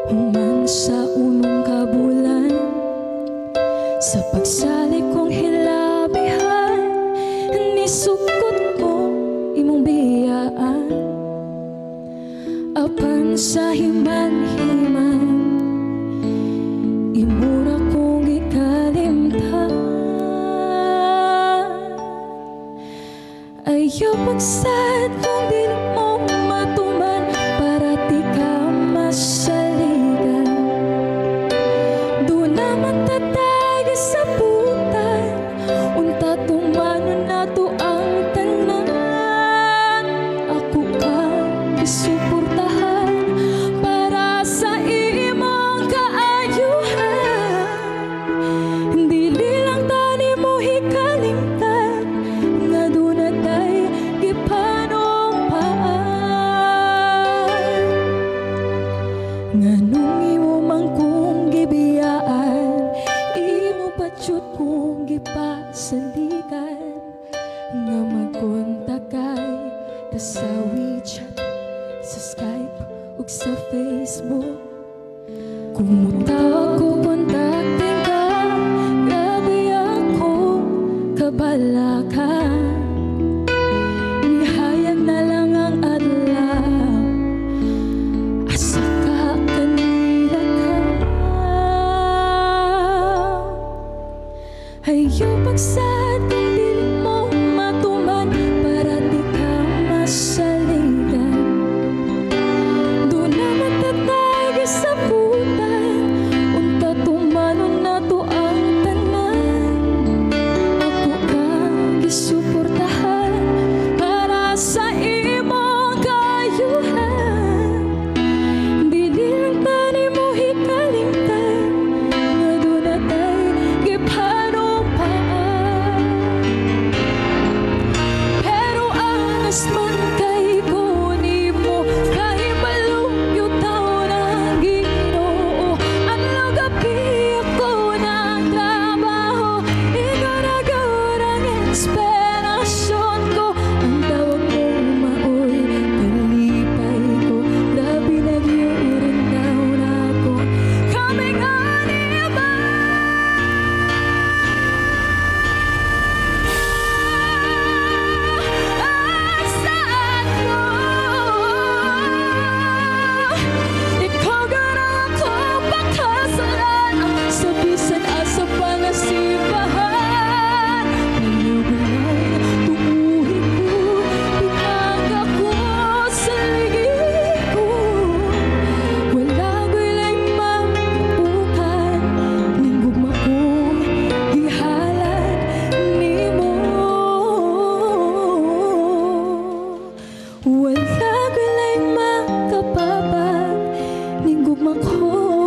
Human sa unong ka bulan, sa pagsalig kong hilabihan, nisukot ko imong biyaan. Apan sa himan-himan, imo ra kong gikalimtan. Ayaw pagsad kung dili mo matuman, para di ka masaligan. Duna matatag sa butan, unta tumanon nato ang tanan. Ako kang gisuportahan para sa imong kaayuhan. Dili lang tani mo hikalimtan nga duna tay gipanumpaan. Nganong imo man kong gibiyaan, imo pa jud kong gipasaligan nga magkontak kay ta sa WeChat, sa Skype ug sa Facebook. Kung mutawag ko, kontaktin ka, grabe ako kabalaka. Nihayag na lang ang adlaw, asa ka kanila ka. Ayaw pagsad kung dili mo matuman, para di ka masaligan. Duna matatag sa butan, unta tumanon nato ang tanan. Ako kang gisuportahan para sa imong kaayuhan. Dili lang tani mo hikalimtan nga duna tay gipanumpaan. Pero angas man kay ko nimo, kahibalo gyud taon ang Ginoo. Adlaw gabi ako nagtrabaho, ikaw ra gyud ang inspirasyon ko. Ang tawag mo maoy kalipay ko, grabe na gyud taon ako. Kaming ani ba? Asa ako? Ikaw gara ako pakasalan, sa bisan asa pa nga simbahan. Palugay tumuhi ko, bitag ako sa ligi ko. Wala ko'y laing makapukan, ning gugma kong gihalad nimo. Wala ko'y laing makapapag, ning gugma kong